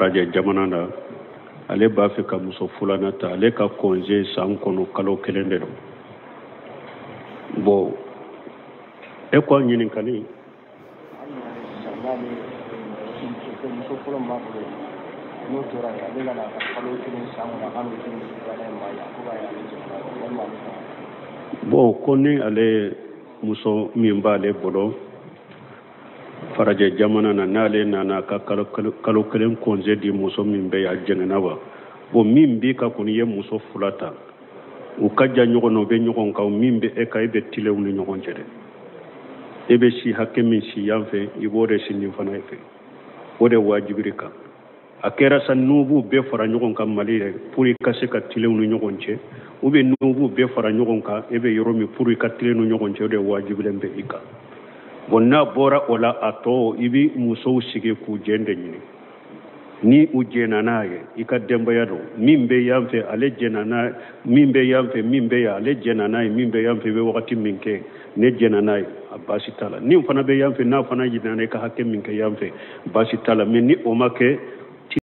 Farajɛ jamana na, ale b'a fɛ ka muso filanan ta. Ale ka congé san kɔnɔ kalo kelen de don. Bon, e ko a ɲininkali. Muso fɔlɔ min b'a bolo, n'o tora yen, ale nana ka kalo kelen san kɔnɔ, a ka n'o di muso filanan in ma yan, ko k'a y'ale jɛnna walima ale fana. Bon, ko ni ale muso min b'ale bolo farajɛ jamana na, n'ale nana ka kalo kelen congé di muso min bɛ yan, a jɛngɛnna wa? Bon, min b'i ka kɔni ye muso fila ta, u ka jan ɲɔgɔn na, u bɛ ɲɔgɔn kan. Min bɛ e kan, e bɛ tilen u ni ɲɔgɔn cɛ dɛ. E bɛ si hakɛ min si yan fɛ, i b'o de si nin fana fɛ. O de wajibiri kan. A kɛra sa n'u b'u bɛɛ fara ɲɔgɔn kan Mali yɛrɛ pour i ka se ka tilen u ni ɲɔgɔn cɛ, ou bien n'u b'u bɛɛ fara ɲɔgɔn kan e bɛ yɔrɔ min, pour i ka tilen u ni ɲɔgɔn cɛ, o de wajibilen bɛ i kan. Bon, n'a bɔra o la, a tɔ i bɛ musow sigi k'u jɛn de ɲini. Ni u jɛnna n'a ye, i ka denbaya don. Min bɛ yan fɛ, ale jɛnna n'a, min bɛ yan fɛ, min bɛ yan, ale jɛnna n'a ye. Min bɛ yan fɛ, i bɛ wagati min kɛ, ne jɛnna n'a ye, a baasi t'a la. Ni fana bɛ yan fɛ, n'a fana jɛnna i ka hakɛ min kɛ yan fɛ, baasi t'a la. Mais ni o ma kɛ,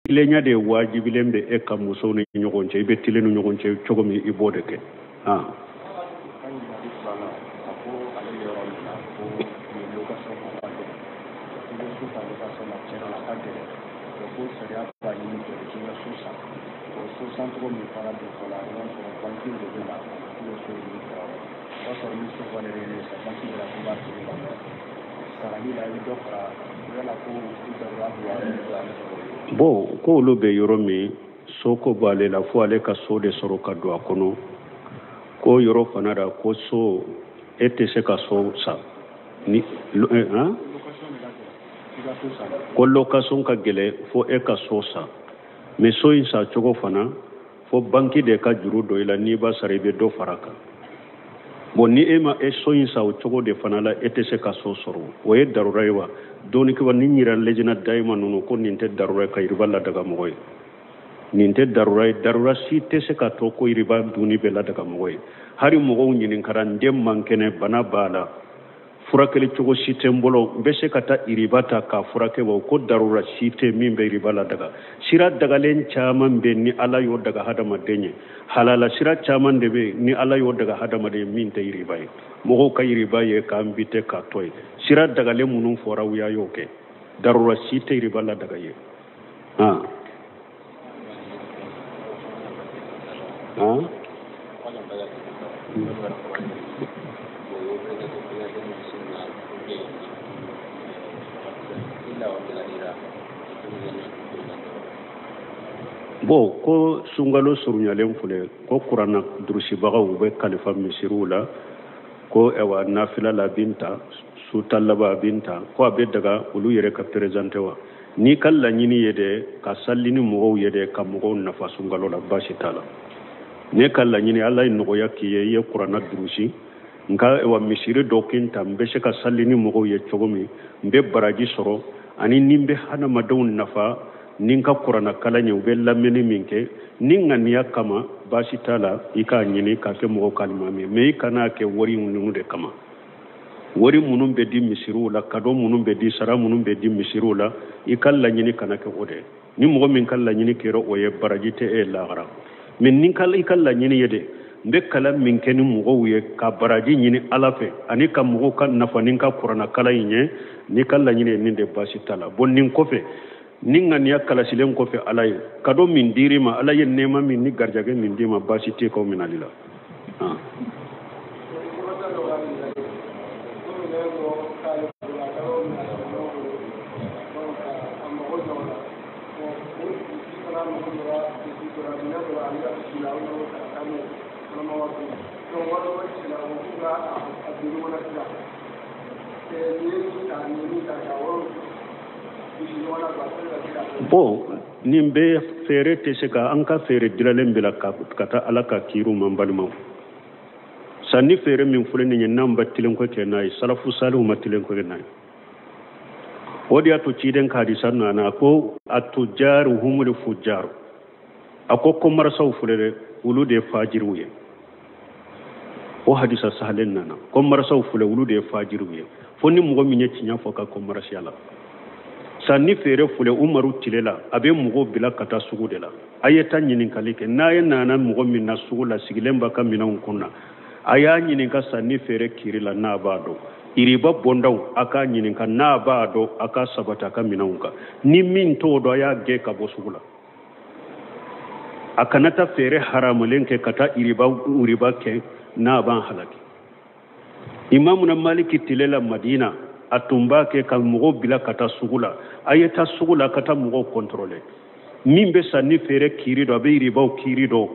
tilenya de wajibilen bɛ e ka musow ni ɲɔgɔn cɛ. I bɛ tilen ni ɲɔgɔn cɛ cogo min, i b'o de kɛ. Bon, ko olu bɛ yɔrɔ min, soko b'ale la, fo ale ka so de sɔrɔ ka don a kɔnɔ. Ko yɔrɔ fana la, ko so, e tɛ se ka so san ni han, ko location ka gɛlɛn, fo e ka so san. Mais so in san cogo fana, fo banki de ka juru dɔ i la, n'i b'a sara, i bɛ dɔ fara a kan. Bon, ni e ma e so in san o cogo de fana la, e tɛ se ka so sɔrɔ. O ye darura ye wa? Dɔɔni ni yira lejina dayima ninnu ko nin tɛ darura ye ka yiriba ladaga mɔgɔ ye. Nin tɛ darura ye. Darura si tɛ se ka to ko yiriba dunni bɛ ladaga mɔgɔ ye. Hali mɔgɔw ɲininkara, n den man kɛnɛ, bana b'a la, furakɛli cogo si tɛ n bolo, n bɛ se ka taa iriba ta k'a furakɛ wa? Ko darura si tɛ min bɛ iriba ladaga. Sira dagalen caman bɛ ni Ala y'o daga hadamaden ye. Halala sira caman de bɛ ni Ala y'o daga hadamaden ye min tɛ iriba ye. Mɔgɔw ka iriba ye k'an bi tɛ k'a to ye. Sira dagalen minnu fɔra, u y'a y'o kɛ. Darura si tɛ iriba ladaga ye. Han han. Bon, ko sunkalo surunyalen filɛ, ko kuranna durusibagaw bɛ kalifa misiriw la, ko ɛwa nafila la bin ta, su ta laban bin ta, ko a bɛ daga olu yɛrɛ ka présenter wa? N'i ka laɲini ye dɛ ka sali ni mɔgɔw ye dɛ, ka mɔgɔw nafa sunkalo la, baasi t'a la. Ne ka laɲini, Ala ye nɔgɔya k'i ye, i ye kuranna durusi, nka ɛwa misiri dɔ kin ta, n bɛ se ka sali ni mɔgɔw ye cogo min, n bɛ baraji sɔrɔ, ani ni n bɛ hadamadenw nafa ni n ka kuranna kalan ye, u bɛ lamɛnni min kɛ ni ŋaniya kama, baasi t'a la. I k'a ɲini k'a kɛ mɔgɔw ka alimami ye, mais i kan'a kɛ wari ninnu de kama. Wari minnu bɛ di misiriw la, cadeau minnu bɛ di, sara minnu bɛ di misiriw la, i ka laɲini kana kɛ o de. Ni mɔgɔ min ka laɲini kɛra o ye, baraji tɛ e lahara. Mais ni i ka laɲini ye de n bɛ kalan min kɛ ni mɔgɔw ye ka baraji ɲini Ala fɛ, ani ka mɔgɔw ka nafa ni n ka kuranna kalan in ye, n'i ka laɲini ye nin de, baasi t'a la. Bon, nin kɔfɛ, ni ŋaniya kalasilen kɔfɛ, Ala ye cadeau min dir'i ma, Ala ye nɛɛma min ni garijɛgɛ min d'i ma, baasi tɛ k'o minɛli la. Bon, nin bɛɛ feere tɛ se ka an ka feere dilalen bila ka taa Ala ka kiiriw ma. N balimaw, sanni feere min filɛ nin ye, n'an bɛ tilenko kɛ n'a ye, salafu saliw ma tilenko kɛ n'a ye. O de y'a to ciden ka hadisa nana ko atujaru humul fujaru. A ko commerçantw filɛ dɛ, olu de ye fajiriw ye. O hadisa sahalen nana, commerçantw filɛ, olu de ye fajiriw ye, fo ni mɔgɔ min ye tiɲɛ fɔ ka commerce la. Sanni feere filɛ Umaru tile la, a bɛ mɔgɔw bila ka taa sugu de la. A ye taa ɲininkali kɛ. N'a ye nana mɔgɔ min na sugu la, sigilen b'a ka minɛnw kunna, a y'a ɲininka sanni feere kiri la n'a b'a dɔn. Iriba bondaw a k'a ɲininka n'a b'a dɔn, a k'a sabati a ka minɛnw kan. Ni min t'o dɔn, a y'a gɛn ka bɔ sugu la. A kana taa feere haramalen kɛ ka taa iriba kɛ n'a b'an halaki. Imamuna Maliki tile la Madina, a tun b'a kɛ ka mɔgɔw bila ka taa sugu la. A ye taa sugu la ka taa mɔgɔw kɔntɔrɔle. Min bɛ sanni feere kiiri dɔn, a bɛ iribaw kiiri dɔn,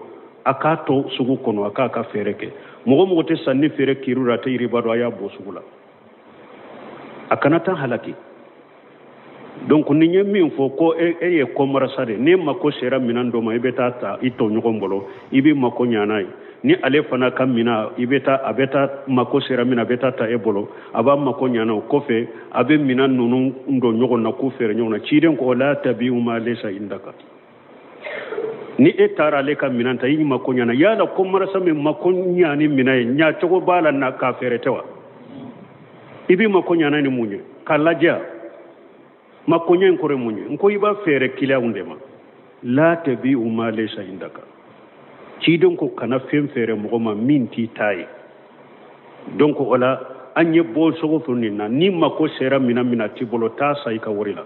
a k'a to sugu kɔnɔ, a k'a ka feere kɛ. Mɔgɔ mɔgɔ tɛ sanni feere kiiri dɔn, a tɛ iriba dɔn, a y'a bɔ sugu la. A kana taa halaki. Donc ni ye min fɔ ko e ye kɔmarasa de, n'e mako sera minɛn dɔ ma, i bɛ taa ta i tɔɲɔgɔn bolo, i b'i mako ɲa n'a ye. Ni ale fana ka minɛn, i bɛ taa, a bɛ taa mako sera min na, a bɛ taa ta e bolo, a b'a mako ɲa n'a o kɔfɛ, a bɛ minɛn ninnu don ɲɔgɔn na k'u feere ɲɔgɔn na. Ciden ko la tabi'u ma laysa indaka. Ni e taara ale ka minɛn ta, i mako ɲa na, yala kɔmarasa min mako ɲa ni minɛn ye, ɲa cogo b'a la na k'a feere tɛ wa? I b'i mako ɲa n'a ni mun ye? K'a lajɛ. Makonya in kɔrɔ ye mun ye? N ko i b'a feere kiliyanw de ma. La tabi'u ma laysa indaka. Ciden ko kana fɛn feere mɔgɔ ma min t'i ta ye. Donc o la an ye bɔ sogo fɛ nin na, ni mako sera minɛn min na t'i bolo, taa sa i ka wari la.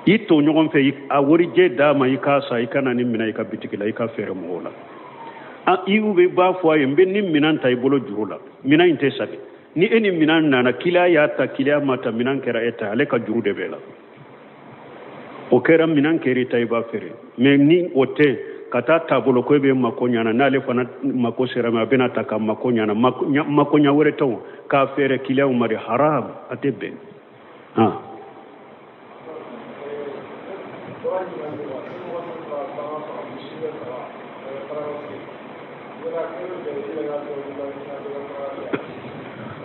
I to ɲɔgɔn fɛ, a warijɛ d'a ma, i k'a sa, i ka na ni minɛn i ka bitigi la, i ka feere mɔgɔw la. I bɛ b'a fɔ a ye, n bɛ ni minɛn ta i bolo juru la, minɛn in tɛ sagi. Ni e ni minɛn nana, kiliyan y'a ta, kiliyan ma ta, minɛn kɛra e ta, ale ka juru de b'e la. O kɛra minɛn kɛra i ta, i b'a feere. Mais ni o tɛ, ka taa taabolo ko e bɛ mako ɲana, n'ale fana mako sera ma, a bɛna ta ka mako ɲana, mako ɲa wɛrɛ tɛ o, k'a feere kiliyanw ma de, haram, a tɛ bɛn.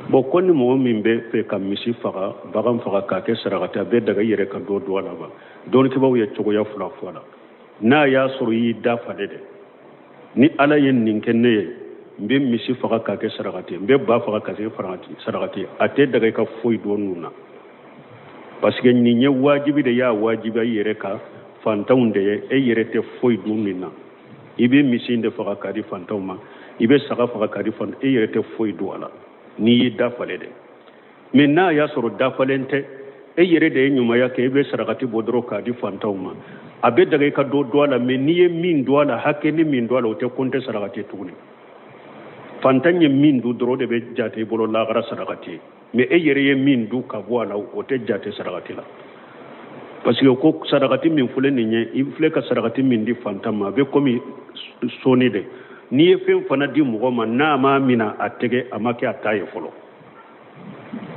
Bon, ko ni mɔgɔ min bɛ fɛ ka misi faga, bagan faga k'a kɛ sarakati, a bɛ daga i yɛrɛ ka dɔ don a la wa? Dɔnnikɛbaaw ye cogoya fila fɔ a la. N'a y'a sɔrɔ i y'i da falen dɛ, ni Ala ye nin kɛ ne ye, n bɛ misi faga k'a kɛ sarakati, n bɛ ba faga k'a kɛ sarakati, a tɛ daga i ka foyi don ninnu na. Parce que nin ye wajibi de y'a wajibiya i yɛrɛ kan, fantanw de ye, e yɛrɛ tɛ foyi dun nin na. I bɛ misi in de faga k'a di fantanw ma, i bɛ saga faga k'a di fantanw, e yɛrɛ tɛ foyi dun a la. N'i y'i dafalen dɛ. Mais n'a y'a sɔrɔ dafalen tɛ, e yɛrɛ de ye ɲumanya kɛ, i bɛ sarakati bɔ dɔrɔn k'a di fantanw ma, a bɛ daga i ka dɔ don a la. Mais n'i ye min don a la, hakɛ ni min don a la, o tɛ kɔnte sarakati ye tuguni. Fantan ye min dun dɔrɔn, o de bɛ jate i bolo lahara sarakati ye. Mais e yɛrɛ ye min dun ka bɔ a la, o tɛ jate sarakati la. Parce que ko sarakati min filɛ nin ye, i filɛ ka sarakati min di fantan ma, a bɛ komi sɔnni de. N'i ye fɛn fana di mɔgɔ ma, n'a m'a minɛ a tɛgɛ, a ma kɛ a ta ye fɔlɔ.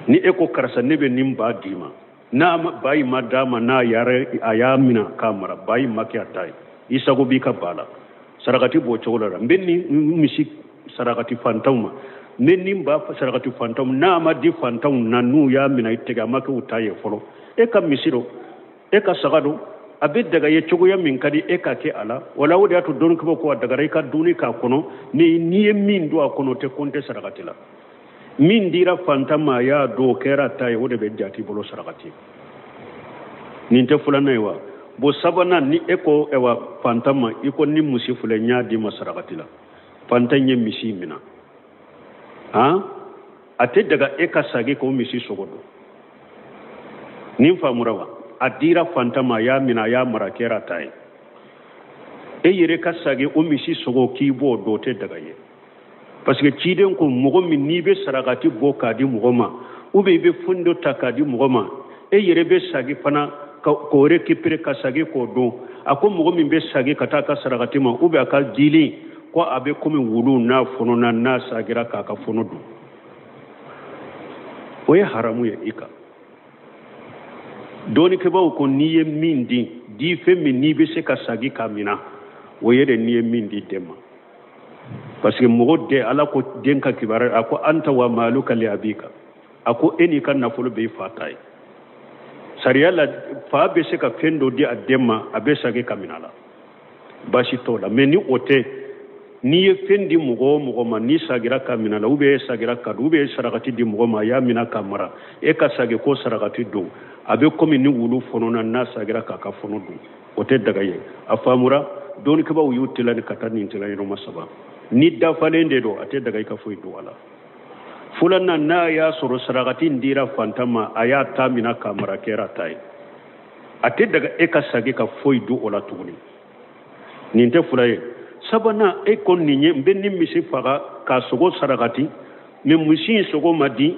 Ni e ko karisa ne bɛ nin ba d'i ma, n'a ba in ma d'a ma, n'a yɛrɛ a y'a minɛ k'a mara, ba in ma kɛ a ta ye, i sago b'i ka ba la. Sarakati b'o cogo la. N bɛ nin misi sarakati fantanw ma, n bɛ nin ba sarakati fantanw ma, n'a ma di fantanw na, n'u y'a minɛ i tɛgɛ, a ma kɛ u ta ye fɔlɔ. E ka misi don, e ka saga don, a bɛ daga ye cogoya min ka di e ka kɛ a la. Wala o de y'a to dɔnnikɛbaaw ko a dagara i ka dumuni k'a kɔnɔ, ni n'i ye min don a kɔnɔ, o tɛ kɔnte sarakati la. Min dira fantan ma, a y'a don, o kɛra ta ye, o de bɛ jate i bolo sarakati. Nin tɛ filanan ye wa? Bon, sabanan, ni e ko ɛwa fantan ma, i ko ni misi filɛ, n y'a d'i ma sarakati la, fantan ye misi minɛ, han, a tɛ daga e ka sagi k'o misi sogo dun. Nin faamura wa? A dira fantan ma, a y'a minɛ, a y'a mara, a kɛra ta ye. E yɛrɛ ka sagi o misi sogo k'i b'o dun, o tɛ daga ye. Parce que ciden ko mɔgɔ min n'i bɛ sarakati bɔ k'a di mɔgɔ ma, ou bien i bɛ fɛn dɔ ta k'a di mɔgɔ ma, e yɛrɛ bɛ sagi fana k'o récupérer ka sagi k'o dun. A ko mɔgɔ min bɛ sagi ka taa a ka sarakati ma, ou bien a ka dili, ko a bɛ komi wulu n'a fɔnɔna, n'a sagira k'a ka fɔnɔ dun. O ye haramu ye i kan. Dɔnnikɛbaaw ko n'i ye min di, di fɛn min n'i bɛ se ka sagi k'a minɛ, o ye de n'i ye min di den ma. Parce que mɔgɔ den, Ala ko den ka kibaruya, a ko anta wa maluka li abika, a ko e n'i ka nafolo bɛ i fa ta ye. Sariya la, fa bɛ se ka fɛn dɔ di a den ma, a bɛ sagi ka minɛ a la, baasi t'o la. Mais ni o tɛ, N'i ye fɛn di mɔgɔ o mɔgɔ ma n'i sagira ka minɛ la ou bien e sagira ka dun ou bien e sarakati di mɔgɔ ma a y'a minɛ ka mara e ka sagi ko sarakati don a bɛ komi ni wulu fɔnɔna n'a sagira k'a ka fɔnɔ dun o tɛ daga ye a faamura dɔnnikɛbaaw y'u tila ni ka taa nin tila yɔrɔma saba ni dafalen de don a tɛ daga i ka foyi dun a la filanan n'a y'a sɔrɔ sarakati in dira fantan ma a y'a ta minɛ k'a mara kɛra ta ye a tɛ daga e ka sagi ka foyi dun o la tuguni nin tɛ fila ye sabanan e ko nin ye n bɛ nin misi faga k'a sogo sarakati mɛ misi in sogo ma di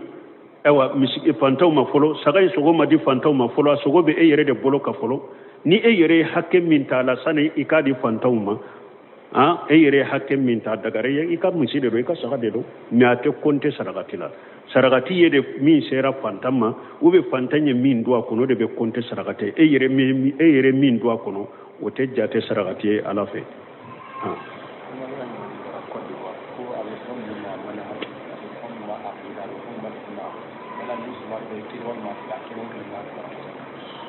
ayiwa misi fantanw ma fɔlɔ saga in sogo ma di fantanw ma fɔlɔ a sogo bɛ e yɛrɛ de bolo ka fɔlɔ ni e yɛrɛ ye hakɛ min t'a la sani i k'a di fantanw ma han e yɛrɛ ye hakɛ min ta dagara ye i ka misi de don i ka saga de don mɛ a tɛ kɔnte sarakati la sarakati ye de min sera fantan ma ou bien fantan ye min don a kɔnɔ o de bɛ kɔnte sarakati e yɛrɛ min e yɛrɛ min don a kɔnɔ o tɛ jate sarakati ye ala fɛ.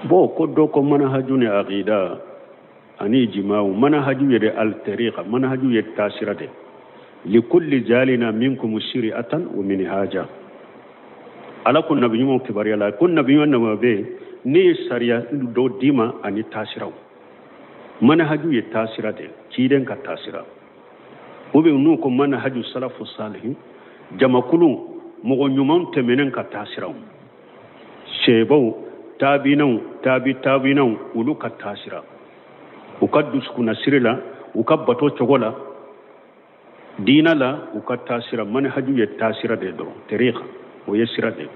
Bon ko dɔ ko manahaju ni aqida ani ijima'u manahaju ye de al-tariqa manahaju ye taasira de likulli jalina minkum shari'atan wa minhaja ala ko nabi ɲumanw kibaruya la ko nabi ɲuman nama bɛ ne ye sariya dɔ d'i ma ani taasiraw manahaju ye taasira de ciden ka taasira ou bien n'u ko manahaju salafu salihin jamakulu mɔgɔ ɲuman tɛmɛnen ka taasiraw sebaw taabinaw taabi taabinaw olu ka taasira u ka dusukunnasiri la u ka bato cogo la diina la u ka taasira manahaju ye taasira de dɔrɔn tariqa o ye sira de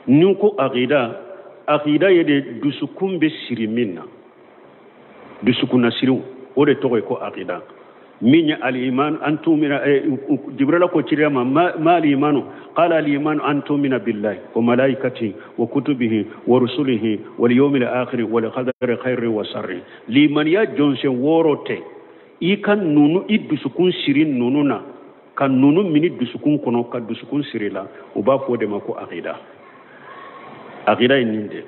ni ko aqida aqida ye de dusukun bɛ siri min na dusukunnasiriw o de tɔgɔ ye ko aqida min ye al-iman an tumina jibrila ko ciriya ma ma al-imanu qala al-imanu an tumina billahi wa malaikatihi wa kutubihi wa rusulihi wal yawmil akhir wal qadari khairi wa sharri limaniya jɔnsen wɔɔrɔ tɛ i ka nunu i dusukun siri nunu na ka nunu mini dusukun kɔnɔ ka dusukun siri la u b'a fɔ o de ma ko aqida aqida ye nin de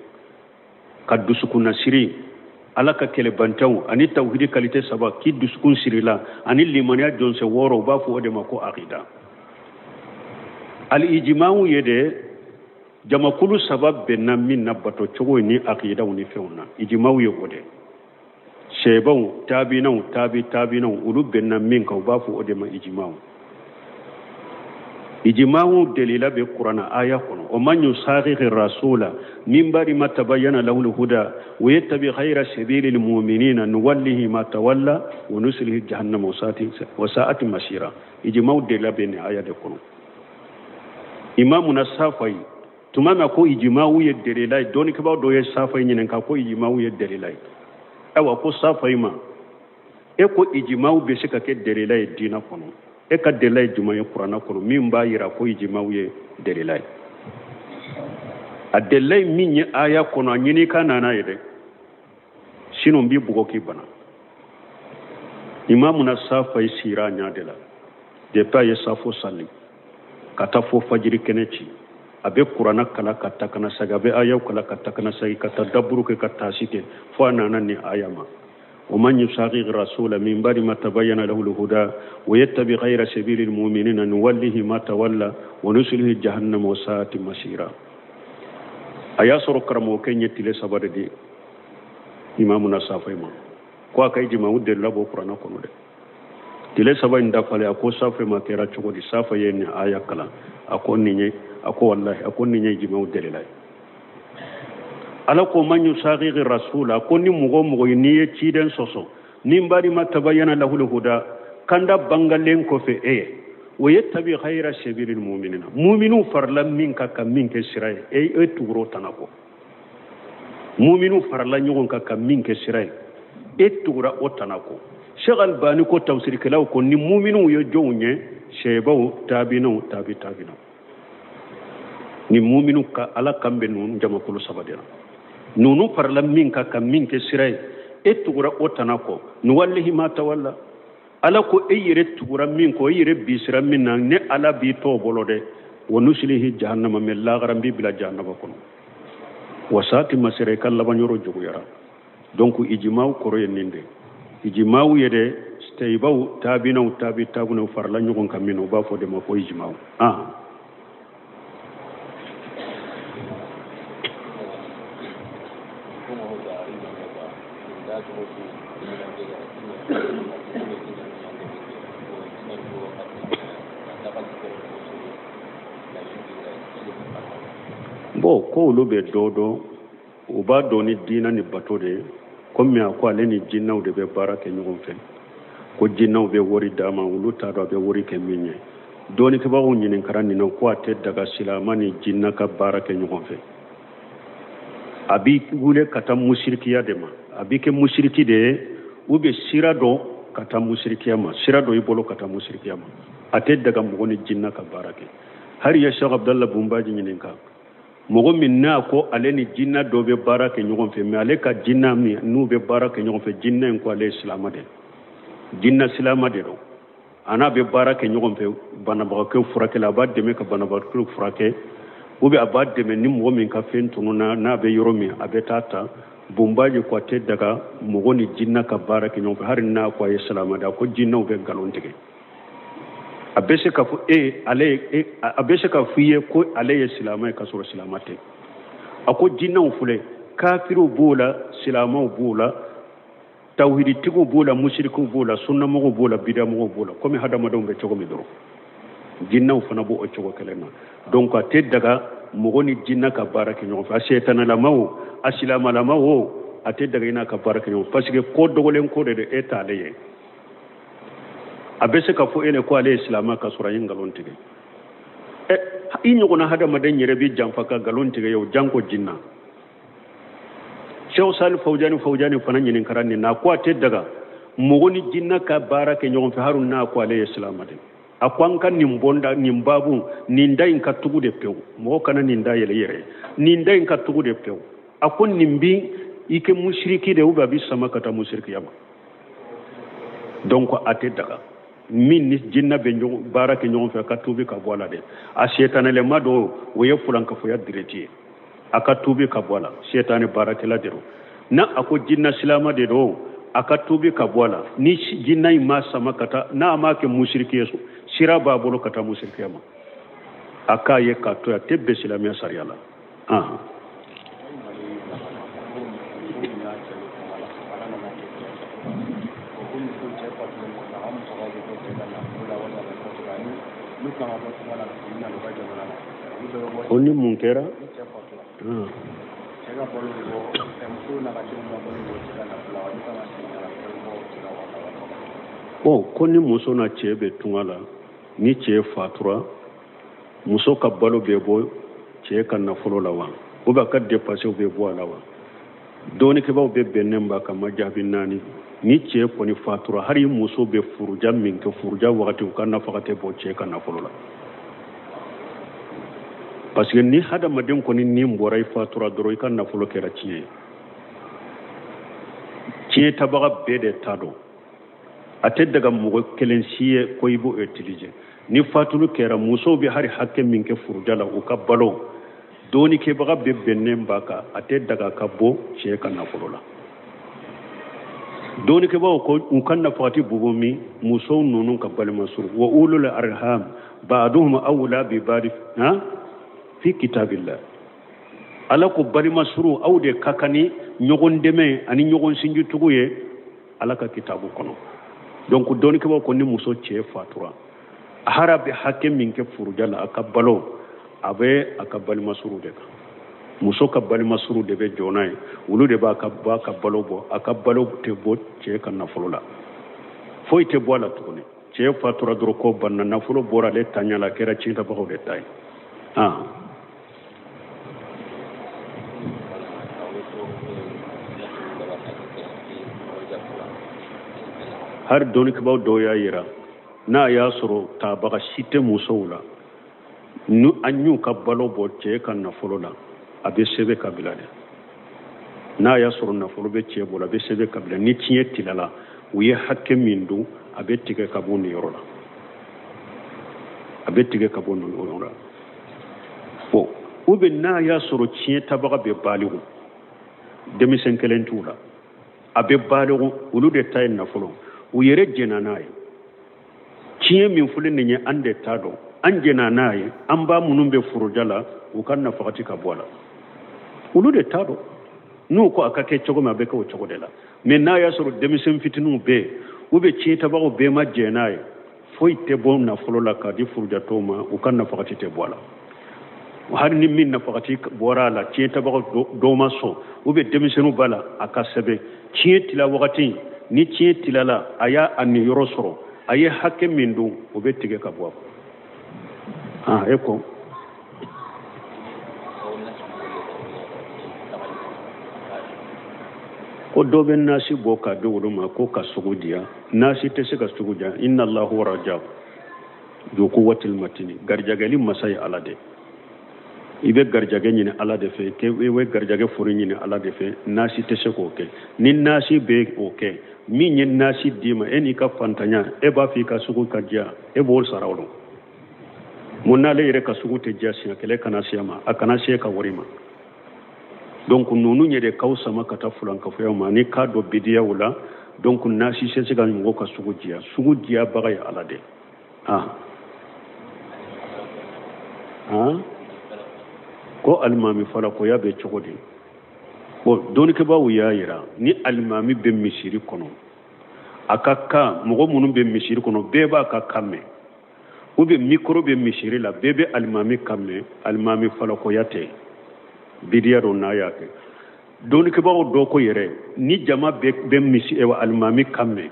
ka dusukunnasiri ala ka kɛlɛbantanw ani tawhidi kalite saba k'i dusukun siri la ani limaniya jɔnsen wɔɔrɔ u b'a fɔ o de ma ko aqida al-ijma'u ye de jamakulu saba bɛnna min na bato cogo ni aqidaw ni fɛnw na ijma'u ye o de sebaw taabinaw taabi taabinaw olu bɛnna min kan u b'a fɔ o de ma ijma'u ijma'u delila bɛ kurana aya kɔnɔ o man yusaqiqi rasula min ba'di ma tabayyana lahu al-huda wa yattabi ghayra sabili al-mu'minina nuwallihi ma tawalla wa nuslihi jahannama wa sa'at masira ijma'u delila bɛ nin aya de kɔnɔ imamuna Safai tuma min ko ijma'u ye delila ye dɔnnikɛbaaw dɔ ye Safai ɲininka ko ijma'u ye delila ye ayiwa ko Safai ma e ko ijma'u bɛ se ka kɛ delila ye diinɛ kɔnɔ e ka delila ye jumɛn ye kuranna kɔnɔ min b'a yira ko ijma'u ye delila ye a delila ye min ye aya kɔnɔ a ɲini ka nana ye dɛ sinon n b'i bugɔ k'i bana imamuna Safai sira a ɲɛ de la depuis a ye safo sali ka taa fo fajiri kɛnɛ ci a bɛ kuranna kalan ka taa kana sagi a bɛ ayaw kalan ka taa kana sagi ka taa daburu kɛ ka taasi kɛ fo a nana ni aya ma ومن يشاقق الرسول من بعد ما تبين له الهدى ويتبع غير سبيل المؤمنين نوله ما تولى ونسله جهنم وساءت مصيرا aya sɔrɔ karamɔgɔkɛ ɲɛ tile saba de di imamuna Safai ma ko a ka ijma'u delila bɔ kuranna kɔnɔ dɛ tile saba in dafalen a ko Safai ma kɛra cogo di Safai ye nin aya kalan a ko nin ye a ko wallahi a ko nin ye ijma'u delila ye ala ko man yusaqiqi rasula ko ni mɔgɔ mɔgɔ ye n'i ye ciden sɔsɔ min ba'di ma tabayyana lahul huda kanda bangalen kɔfɛ e ye o ye tabi khayra sabilil mu'minina mu'minu farala min kan ka min kɛ sira ye e tugura o tana kɔ mu'minu farala ɲɔgɔn kan ka min kɛ sira ye e tugura o tana kɔ Sheikh Albani ko tafsirikɛlaw ko ni mu'minu ye jɔnw ye sebaw taabinaw taabi taabinaw ni mu'minu ka ala kan bɛ ninnu jamakulu saba de la nunu farala min kan ka min kɛ sira ye e tugura o tana kɔ nuwallihi ma tawalla ala ko e yɛrɛ tugura min kɔ e yɛrɛ bisira min na ne ala b'i tɔ bolo dɛ wa nuslihi jahannama mɛ lagara n b'i bila jahannama kɔnɔ wa saati masira i ka laban yɔrɔ juguyara donc ijima'u kɔrɔ ye nin de ijima'u ye de tayibaw taabinaw taabi taabinaw farala ɲɔgɔn kan min na, u b'a fɔ de ma ko ijimaw. Bon, ko olu bɛ dɔ dɔn, u b'a dɔn ni diinɛ ni bato de ye, komi a ko ale ni jinɛw de bɛ baara kɛ ɲɔgɔn fɛ, ko jinɛw bɛ wari d'a ma, olu t'a dɔn a bɛ wari kɛ min ye. Dɔnnikɛbagaw ɲininkara nin na ko a tɛ daga silama ni jinɛ ka baara kɛ ɲɔgɔn fɛ. A b'i wele ka taa musirikiya de ma, a b'i kɛ musiriki de ye, ou bien sira dɔ ka taa musirikiya ma, sira dɔ i bolo ka taa musirikiya ma. A tɛ daga mɔgɔ ni jinɛ ka baara kɛ. Hali ye Sheikh Abdallah Bunbaji ɲininka, mɔgɔ min n'a ko ale ni jinɛ dɔ bɛ baara kɛ ɲɔgɔn fɛ, mais ale ka jinɛ min n'u bɛ baara kɛ ɲɔgɔn fɛ, jinɛ in ko ale ye silama de, jinɛ silama de don, a n'a bɛ baara kɛ ɲɔgɔn fɛ banabagatɔ furakɛ la, a b'a dɛmɛ ka banabagatɔ furakɛ, ou bien a b'a dɛmɛ ni mɔgɔ min ka fɛn tununna n'a bɛ yɔrɔ min, a bɛ taa ta. Bunbaji ko a tɛ daga mɔgɔ ni jinɛ ka baara kɛ ɲɔgɔn fɛ, hali n'a ko a ye silama de, a ko jinɛw bɛ nkalon tigɛ. A bɛ se ka fɔ e ale a bɛ se ka fɔ i ye ko ale ye silamɛ ye k'a sɔrɔ silamɛ tɛ. A ko jinɛw filɛ, kafiriw b'o la, silamɛw b'o la, tawhiditigiw b'o la, musirikiw b'o la, sunnamɔgɔw b'o la, bidamɔgɔw b'o la, komi hadamadenw bɛ cogo min dɔrɔn, jinɛw fana b'o o cogo kelen na. Donc a tɛ daga mɔgɔ ni jinɛ ka baara kɛ ɲɔgɔn fɛ, a setanalama o, a silamalama o, a tɛ daga i n'a ka baara kɛ ɲɔgɔn fɛ, parce que ko dogolen ko de don, e t'ale ye. A bɛ se ka fɔ e ne ko ale ye silamɛ ka sɔrɔ a ye nkalon tigɛ. I ɲɔgɔnna hadamaden yɛrɛ bɛ janfa ka nkalon tigɛ ye o, janko jinɛ. Sheikh Salih Fawjani Fawjani fana ɲininkara nin na, ko a tɛ daga mɔgɔ ni jinɛ ka baara kɛ ɲɔgɔn fɛ, hali n'a ko ale ye silamɛ de. A ko an ka nin bɔnda, nin baabu, nin da in ka tugu de pewu, mɔgɔ kana nin da yɛlɛ yɛrɛ, nin da in ka tugu de pewu. A ko nin bi i kɛ musiriki de, ou bien a bi sama ka taa musirikiya ma. Donc a tɛ daga min ni jinɛ bɛ baara kɛ ɲɔgɔn fɛ, ka tuubi ka bɔ a la dɛ. A setanɛlɛma dɔw, o ye fulankafoya direct ye, a ka tuubi ka bɔ a la, setanɛ baarakɛla de don. N'a a ko jinɛ silama de don, a ka tuubi ka bɔ a la. Ni jinɛ in ma sama ka taa, n'a m'a kɛ musiriki ye, sira b'a bolo ka taa musirikiya ma, a k'a ye k'a to yen, a tɛ bɛn silamɛya sariya la. Ko ni mun kɛra? Bon, ko ni muso na cɛ bɛ tunga la, ni cɛ fatura, muso ka balo bɛ bɔ cɛ ka nafolo la wa, ou bien a ka dépenses bɛ bɔ a la wa? Dɔnnikɛbaaw bɛ bɛnnen b'a kan ma jaabi naani. Ni cɛ kɔni fatura, hali muso bɛ furuja min kɛ, furuja wagati u ka nafaga tɛ bɔ cɛ ka nafolo la. Parce que ni hadamaden kɔni ni bɔra i fatura dɔrɔn, i ka nafolo kɛra tiɲɛ ye. Tiɲɛ tabaga bɛɛ de ta don. A tɛ daga mɔgɔ kelen si ye ko i b'o utiliser. Ni fatulu kɛra, musow bɛ hali hakɛ min kɛ furuja la, u ka balo, dɔnnikɛbaga bɛ bɛnnen b'a kan, a tɛ daga ka bɔ cɛ ka nafolo la. Dɔnnikɛbagaw ko u ka nafagati bɔ min, musow ninnu ka balima suru, wa ulul arham ba'duhum awla bi ba'd fi kitabillah. Ala ko balima suru aw de ka kan ni ɲɔgɔn dɛmɛ ani ɲɔgɔn sinjitugu ye Ala ka kitabu kɔnɔ. Donc dɔnnikɛbagaw ko ni muso cɛ fatura, hara bɛ hakɛ min kɛ furuja la, a ka balo a bɛ a ka balima suru de kan. Muso ka balima suru de bɛ jɔ n'a ye, olu de b'a ka balo bɔ, a ka balo tɛ bɔ cɛ ka nafolo la, foyi tɛ bɔ a la tuguni. Cɛ fatura dɔrɔn ko banna, nafolo bɔra ale ta ɲɛ la, a kɛra tiɲɛtabagaw de ta ye. Hali dɔnnikɛbaaw dɔw y'a yira n'a y'a sɔrɔ tabaga si tɛ musow la, ni an y'u ka balo bɔ cɛ ka nafolo la, a bɛ sɛbɛn ka bila dɛ. N'a y'a sɔrɔ nafolo bɛ cɛ bolo, a bɛ sɛbɛn ka bila. Ni tiɲɛ tilala, u ye hakɛ min dun, a bɛ tigɛ ka bɔ nin yɔrɔ la, a bɛ tigɛ ka bɔ nin yɔrɔ la. Bon, ou bien n'a y'a sɔrɔ tiɲɛ tabaga bɛ baliku, denmisɛn kelen t'u la, a bɛ baliku, olu de ta ye nafolo. U yɛrɛ jɛnna n'a ye. Tiɲɛ min filɛ nin ye, an de t'a dɔn, an jɛnna n'a ye. An ba minnu bɛ furuja la, u ka nafakati ka bɔ a la, olu de t'a dɔn. N'u ko a ka kɛ cogo min, a bɛ kɛ o cogo de la. Mais n'a y'a sɔrɔ denmisɛn fitininw bɛ yen, u bɛ tiɲɛtabagaw bɛɛ ma jɛn n'a ye, foyi tɛ bɔ nafolo la k'a di furujatɔw ma, u ka nafakati tɛ bɔ a la. Hali ni min nafakati bɔra a la, tiɲɛtabagaw dɔw ma sɔn, u bɛ denmisɛnninw b'a la, a ka sɛbɛn tiɲɛ tila wagati. Ni tiɲɛ tilala, a y'a a niyɔrɔ sɔrɔ, a ye hakɛ min dun, o bɛ tigɛ ka bɔ a kun. E ko ko dɔ bɛ nasi bɔ k'a di olu ma ko ka sugu diya. Nasi tɛ se ka sugu diya. Inna Allahu raja ju quwwatil matini. Garijɛgɛli masa ye Ala de. I bɛ garijɛgɛ ɲini Ala de fɛ, i bɛ garijɛgɛ foro ɲini Ala de fɛ. Nasi tɛ se k'o kɛ. Ni nasi bɛ o kɛ, min ye nasi d'i ma, e n'i ka fantanya, e b'a fɔ i ka sugu ka diya, e b'o sara o la. Mun n'ale yɛrɛ ka sugu tɛ diya siɲɛ kelen, kana se a ma, a kana se ka wari ma. Donc ninnu yɛrɛ k'aw sama ka taa fulankafoyaw ma ani k'a dɔn bidiyaw la. Donc nasi tɛ se ka mɔgɔ ka sugu diya. Sugu diyabaga ye Ala de. Ko alimami falakoya bɛ cogo di? Bon, dɔnnikɛbaaw y'a yira ni alimami bɛ misiri kɔnɔ, a ka kan mɔgɔ minnu bɛ misiri kɔnɔ, bɛɛ b'a ka kan mɛn, ou bien micro bɛ misiri la, bɛɛ bɛ alimami kan mɛn. Alimami falakoya tɛ, bidiya don n'a y'a kɛ. Dɔnnikɛbaaw dɔ ko yɛrɛ, ni jama bɛ misi alimami kan mɛn,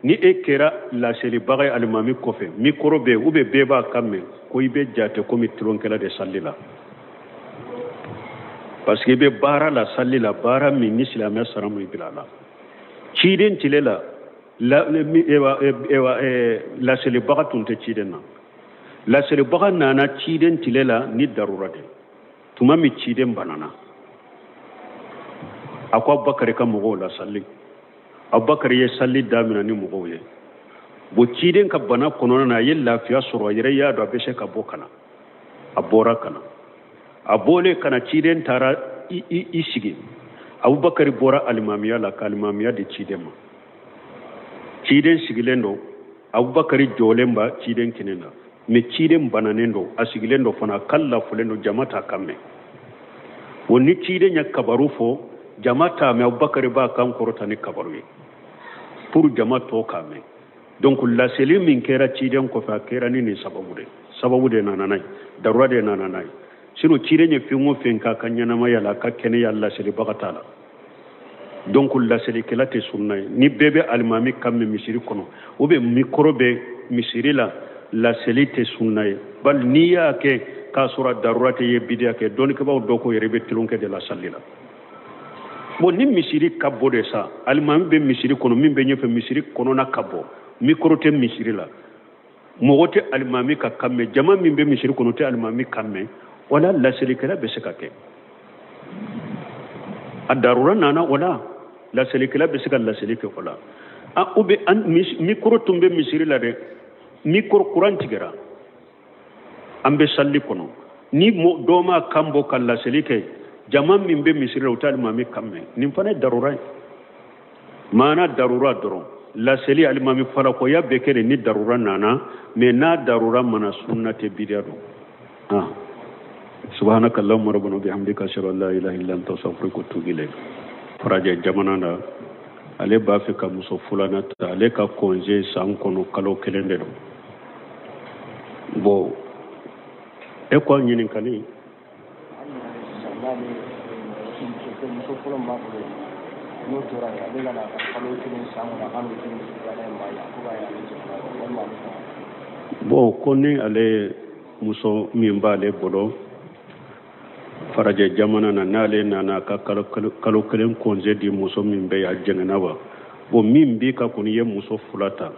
ni e kɛra laselibaga ye alimami kɔfɛ, micro bɛ yen, ou bien bɛɛ b'a kan mɛn, ko i bɛ jate komi tulonkɛla de sali la, parce que i bɛ baara la sali la, baara min ni silamɛ sara mun bila la. Ciden tile la, laselibaga tun tɛ ciden na. Laselibaga nana ciden tile la ni darura de. Tuma min ciden banana, a ko Abubakari ka mɔgɔw la sali. Abubakari ye sali daminɛ ni mɔgɔw ye. Bon, ciden ka bana kɔnɔna na, a ye lafiya sɔrɔ, a yɛrɛ y'a dɔn a bɛ se ka bɔ ka na. A bɔra ka na. A bɔlen ka na, ciden taara i sigi. Abubakari bɔra alimamiya la ka alimamiya di ciden ma. Ciden sigilen don, Abubakari jɔlen b'a ciden kinin na, mais ciden bananen don, a sigilen don fana, a kan lafulen don, jama t'a kan mɛn. O ni ciden ye kabaru fɔ, jama t'a mɛn, Abubakari b'a kan kɔrɔta ni kabaru ye pour jama tɔ k'a mɛn. Donc laseli min kɛra ciden kɔfɛ, a kɛra ni nin sababu de sababu de nana n'a ye, darura de nana n'a ye. Sinon ciden ye fɛn o fɛn k'a ka ɲɛnamaya la, a ka kɛnɛya, laselibaga t'a la. Donc laselikɛla tɛ sunna ye. Ni bɛɛ bɛ alimami kan mɛn misiri kɔnɔ, ou bien micro bɛ misiri la, laseli tɛ sunna ye. Bali n'i y'a kɛ k'a sɔrɔ darura tɛ ye, bidiya kɛ. Dɔnnikɛbaaw dɔ ko yɛrɛ bɛ tulonkɛ de la sali la. Bon, ni misiri ka bɔ de sa, alimami bɛ misiri kɔnɔ, min bɛ ɲɛfɛ misiri kɔnɔna ka bɔ, micro tɛ misiri la, mɔgɔ tɛ alimami ka kan mɛn, jama min bɛ misiri kɔnɔ tɛ alimami kan mɛn, wala laselikɛla bɛ se ka kɛ. A darura nana o la, laselikɛla bɛ se ka laseli kɛ o la. Ou bien micro tun bɛ misiri la dɛ, micro kuran tigɛra, an bɛ sali kɔnɔ, ni dɔ ma kan bɔ ka laseli kɛ, jama min bɛ misiri la, u tɛ alimami kan mɛn. Nin fana ye darura ye. Maana darura dɔrɔn laseli alimami falakoya bɛ kɛ de ni darura nana, mais n'a darura mana, sunna tɛ, bidiya don. Subhanaka allahumma rabbana bihamdika, ashhadu an la ilaha illa anta, astaghfiruka wa atubu ilayk. Farajɛ jamana na, ale b'a fɛ ka muso filanan ta, ale ka congé san kɔnɔ kalo kelen de don. Bon, e ko ɲininkali. Muso fɔlɔ min b'a bolo, n'o tora yen, ale ka na kalo kelen san kɔnɔ, a ka n'o di muso filanan in ma yan, ko b'a ye ale jɛnna walima ale fana. Bon, ko ni ale muso min b'ale bolo farajɛ jamana na, n'ale nana ka kalo kelen congé di muso min bɛ yen, a jɛngɛnna wa? Bon, min b'i ka kɔni ye muso fila ta,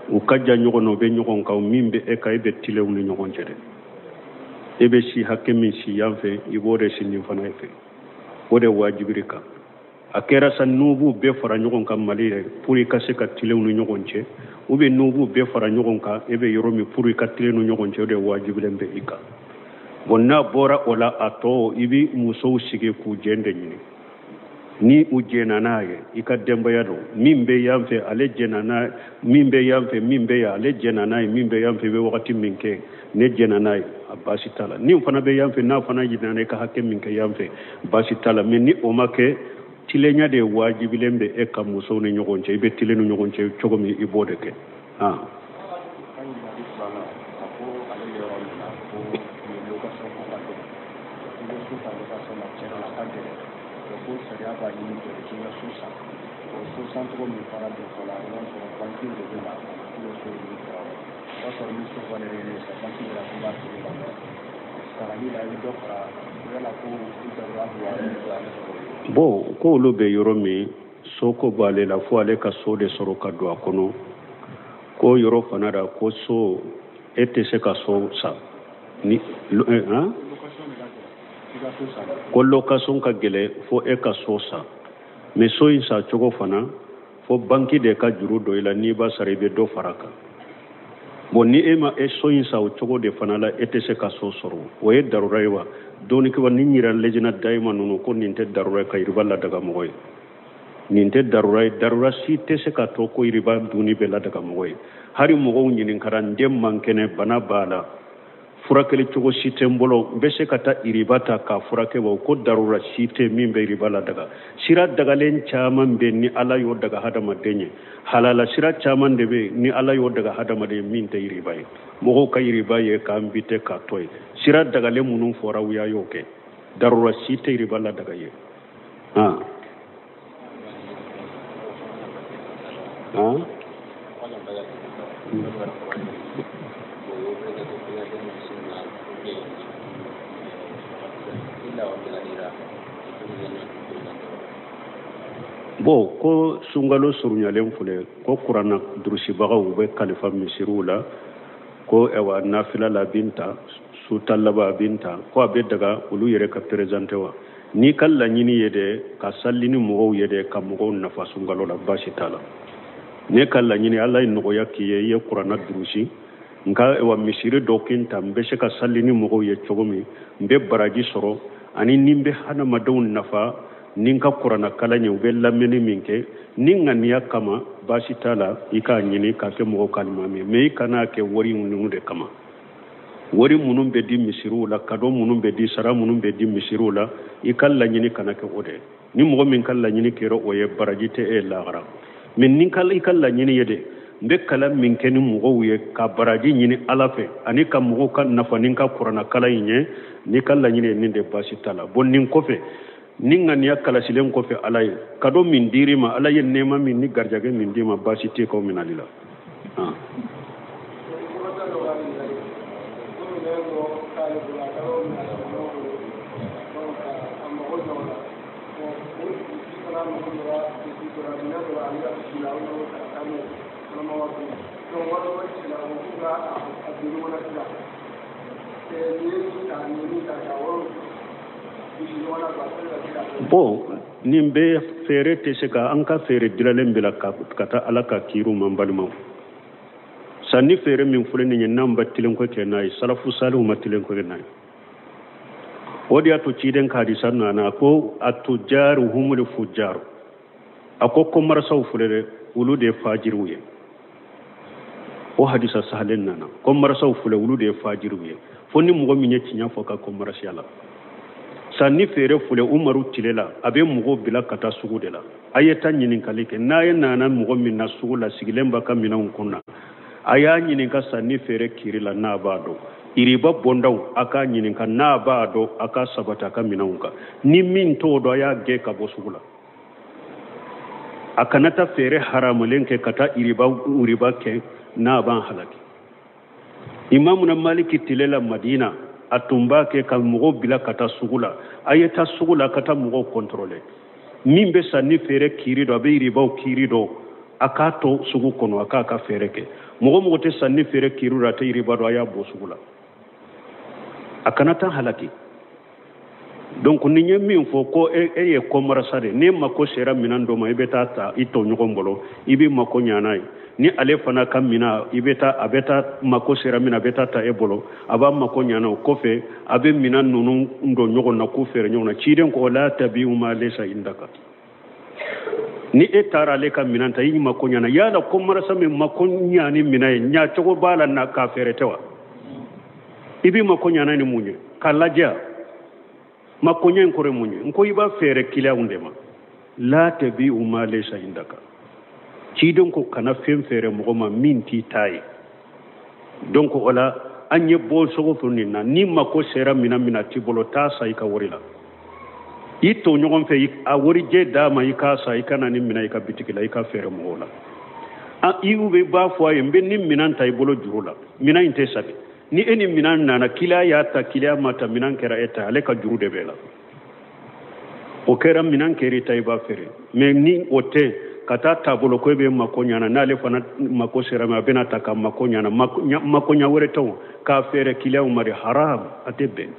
u ka jan ɲɔgɔn na, u bɛ ɲɔgɔn kan, min bɛ e kan, e bɛ tilenw ni ɲɔgɔn cɛ dɛ. E bɛ si hakɛ min si yan fɛ, i b'o de si nin fana fɛ, o de wajibiri kan. A kɛra sa n'u b'u bɛɛ fara ɲɔgɔn kan Mali yɛrɛ pour i ka se ka tilenw ni ɲɔgɔn cɛ, ou bien n'u b'u bɛɛ fara ɲɔgɔn kan e bɛ yɔrɔ min pour i ka tilen ni ɲɔgɔn cɛ, o de wajibilen bɛ i kan. Bon, n'a bɔra o la, a tɔ i bɛ musow sigi k'u jɛn de ɲini. Ni u jɛnna n'a ye, i ka denbaya don, min bɛ yan fɛ ale jɛnna n'a, min bɛ yan fɛ, min bɛ yan ale jɛnna n'a ye, min bɛ yan fɛ i bɛ wagati min kɛ ne jɛnna n'a ye, a baasi t'a la. Ni fana bɛ yan fɛ n'a fana jɛnna n'a ye ka hakɛ min kɛ yan fɛ, baasi t'a la. Mais ni o ma kɛ, tilenya de wajibilen bɛ e ka musow ni ɲɔgɔn cɛ. I bɛ tilen ni ɲɔgɔn cɛ cogo min, i b'o de kɛ. Bon, ko olu bɛ yɔrɔ min, soko b'ale la, fo ale ka so de sɔrɔ ka don a kɔnɔ. Ko yɔrɔ fana la, ko so e tɛ se ka so san ni ko location ka gɛlɛn, fo e ka so san. Mais so in san cogo fana, fo banki de ka juru dɔ i la, n'i b'a sara i bɛ dɔ fara a kan. Bon, ni e ma e so in san o cogo de fana la, e tɛ se ka so sɔrɔ. O ye darura ye wa? Dɔnnikɛba ni yɛrɛ lejina dayima ninnu ko nin tɛ darura ye ka yiriba ladaga mɔgɔ ye. Nin tɛ darura ye. Darura si tɛ se ka to ko yiriba dunni bɛ ladaga mɔgɔ ye. Hali mɔgɔw ɲininkara, n den man kɛnɛ, bana b'a la, furakɛli cogo si tɛ n bolo, n bɛ se ka taa iriba ta k'a furakɛ wa? Ko darura si tɛ min bɛ iriba ladaga. Sira dagalen caman bɛ ni Ala y'o daga hadamaden ye. Halala sira caman de bɛ ni Ala y'o daga hadamaden ye min tɛ iriba ye. Mɔgɔw ka iriba ye k'an bite k'a to yen. Sira dagalen minnu fɔra, u y'a y'o kɛ. Darura si tɛ iriba ladaga ye. Bon, ko sunkalo surunyalen filɛ, ko kuranna durusibagaw u bɛ kalifa misiriw la, ko ɛwa nafila la bin ta, su ta laban bin ta, ko a bɛ daga olu yɛrɛ ka présenter wa? N'i ka laɲini ye de ka sali ni mɔgɔw ye de ka mɔgɔw nafa sunkalo la, baasi t'a la. Ne ka laɲini, Ala ye nɔgɔya k'i ye, i ye kuranna durusi, nka wa misiri dɔ kin ta, n bɛ se ka sali ni mɔgɔw ye cogo min, n bɛ baraji sɔrɔ, ani ni n bɛ hadamadenw nafa ni n ka kuranna kalan ye, u bɛ lamɛnni min kɛ ni ŋaniya kama, baasi t'a la. I k'a ɲini k'a kɛ mɔgɔw ka alimami ye, mais i kan'a kɛ wari ninnu de kama. Wari minnu bɛ di misiriw la, cadeau minnu bɛ di, sara minnu bɛ di misiriw la, i ka laɲini kana kɛ o de ye. Ni mɔgɔ min ka laɲini kɛra o ye, baraji tɛ e lahara. Mais ni i ka laɲini ye de n bɛ kalan min kɛ ni mɔgɔw ye ka baraji ɲini Ala fɛ ani ka mɔgɔw ka nafa ni n ka kuranna kalan in ye, n'i ka laɲini ye nin de, baasi t'a la. Bon, nin kɔfɛ, ni ŋaniya kalasilen kɔfɛ, Ala ye cadeau min dir'i ma, Ala ye nɛɛma min ni garijɛgɛ min d'i ma, baasi t'i k'o minɛli la. Bon, nin bɛɛ feere tɛ se ka an ka feere dilalen bila ka taa Ala ka kiiriw ma. N balimaw, sanni feere min filɛ nin ye, n'an ba tilenko kɛ n'a ye, salafu saliw ma tilenko kɛ n'a ye. O de y'a to ciden ka hadisa nana ko atujaru humul fujaru. A ko commerçantw filɛ dɛ, olu de ye fajiriw ye. O hadisa sahalen nana, commerçantw filɛ, olu de ye fajiriw ye, fo ni mɔgɔ min ye tiɲɛ fɔ ka commerciya la. Sanni feere filɛ, Umaru tile la, a bɛ mɔgɔw bila ka taa sugu de la. A ye taa ɲininkali kɛ. N'a ye nana mɔgɔ min na sugu la, sigilen b'a ka minɛnw kunna, a y'a ɲininka sanni feere kiri la, n'a b'a dɔn. Iriba bɔndaw, a k'a ɲininka n'a b'a dɔn, a k'a sabati a ka minɛnw kan. Ni min t'o dɔn, a y'a gɛn ka bɔ sugu la. A kana taa feere haramalen kɛ ka taa iriba kɛ n'a b'an halaki. Imamuna Maliki tile la Madina, a tun b'a kɛ ka mɔgɔw bila ka taa sugu la. A ye taa sugu la ka taa mɔgɔw contrôler. Min bɛ sanni feere kiiri dɔn, a bɛ iribaw kiiri dɔn, a k'a to sugu kɔnɔ, a k'a ka feere kɛ. Mɔgɔ mɔgɔ tɛ sanni feere kiiri dɔn, a tɛ iriba dɔn, a y'a bɔ sugu la, a kana taa halaki. Donc ni ye min fɔ ko e ye commerçant de, n'e mako sera minɛn dɔ ma, i bɛ taa ta i tɔɲɔgɔn bolo, i b'i mako ɲa n'a ye. Ni ale fana ka minɛn, i bɛ taa, a bɛ taa mako sera min na, a bɛ taa ta e bolo, a b'a mako ɲa n'a o kɔfɛ, a bɛ minɛn ninnu don ɲɔgɔn na k'u feere ɲɔgɔn na. Ciden ko la tabi'u ma laysa indaka. Ni e taara ale ka minɛn ta, i mako ɲana, yala ko marasa min mako ɲa ni minɛn ye, ɲacogo b'a la na k'a feere tɛ wa? I b'i mako ɲana ni mun ye k'a lajɛ? Mako ɲɛ in kɔrɔ ye mun ye? N ko i b'a feere kiliyanw de ma. La tabi'u ma laysa indaka. Ciden ko kana fɛn feere mɔgɔ ma min t'i ta ye. Donc o la an ye bɔ sogo fo nin na, ni mako sera minɛn min na t'i bolo, taa sa i ka wari la, i to ɲɔgɔn fɛ, a warijɛ d'a ma, i k'a sa, i ka na ni minɛn i ka bitigi la, i ka feere mɔgɔw la. I bɛ b'a fɔ a ye, n bɛ ni minɛn ta i bolo juru la, minɛn in tɛ sagi. Ni e ni minɛn nana, kiliyan y'a ta, kiliyan ma ta, minɛn kɛra e ta, ale ka juru de b'e la. O kɛra minɛn kɛra i ta, i b'a feere. Mais ni o tɛ, ka taa taabolo ko e bɛ mako ɲana, n'ale fana mako sera ma, a bɛna ta ka mako ɲana, mako ɲa wɛrɛ tɛ o, k'a feere kiliyanw ma de, haram, a tɛ bɛn.